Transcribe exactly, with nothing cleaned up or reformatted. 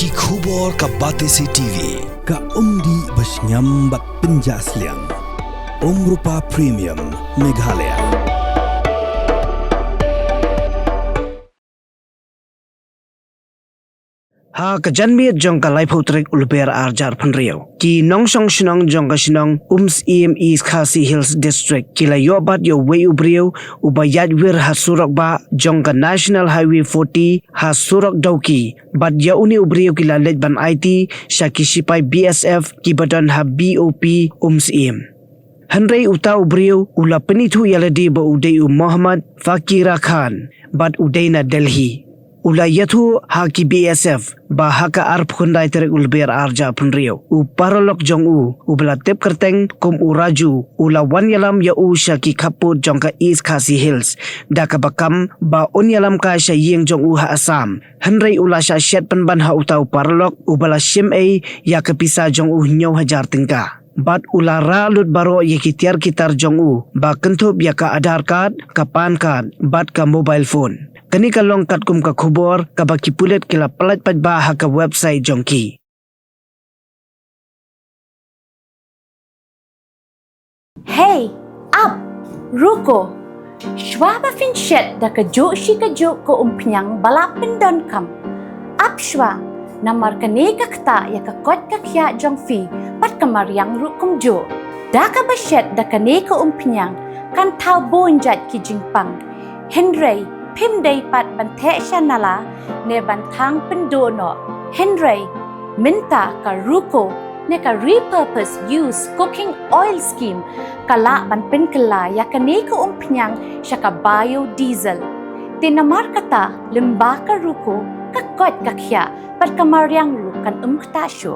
Ki khubor ka Batesi T V, ka umdih ba shngiam bad pynjah sliang. Umrupa Premium, Meghalaya. Ha ka janmiet jong ka laiphew tarik u Lber arhajar phew hynriew, ki nongshong shnong jong ka shnong Umsyiem, East Khasi Hills District, ki la ïoh bat ïa uwei u briew uba ïaid wir ha surok bah jong ka National Highway forty ha surok Dawki, bad ïa une u briew ki la leit ban aiti sha ki shipai B S F kiba don ha B O P Umsyiem. Hynrei uta u briew u la pynithuh ïa lade ba u dei u Mohammad Fakira Khan bad u dei na Delhi. U la ïathuh ha ki B S F ba ha ka arphew khyndai tarik u Lber arhajar phew hynriew, u paralok jong u, uba la tip kyrteng kum u Raju, u la wan ïalam ïa u sha ki khappud jong ka East Khasi Hills, da kaba kam ba un ïalam kai sha ïing jong u ha Assam. Hynrei u la shah shet pynban ha uta u paralok uba la shim ei ïa ka pisa jong u hynñiew hajar tyngka. Bad u la rah lut baroh ïa ki tiar ki tar jong u, ba kynthup ïa ka Aadhaar card, ka PAN card, bad ka mobile phone. Kane ka long katkum ka khubor kaba ki pulit ki la pyllait paidbah ha ka website jong ki. Hei, ap, ruko. Shuwa ba phin shet da kajuh shi kajuh ka umphniang ba la pyndonkam, ap shuwa, namar kane ka ktah ïa ka koit ka khiah jong phi bad ka mariang ruh kumjuh. Da kaba shet da kane ka umphniang kan thaw bun jait ki jingpang. Hynrei phim dei pat ban theh sha nala ne ban thang pynduh noh. Hynrei mynta ka RUCO ne ka Repurpose Used Cooking Oil Scheme ka lah ban pynkylla ïa kane ka umphniang sha ka biodiesel. Te namar kata, lyngba ka RUCO, ka koit ka khiah bad ka mariang ruh kan ym ktah shuh.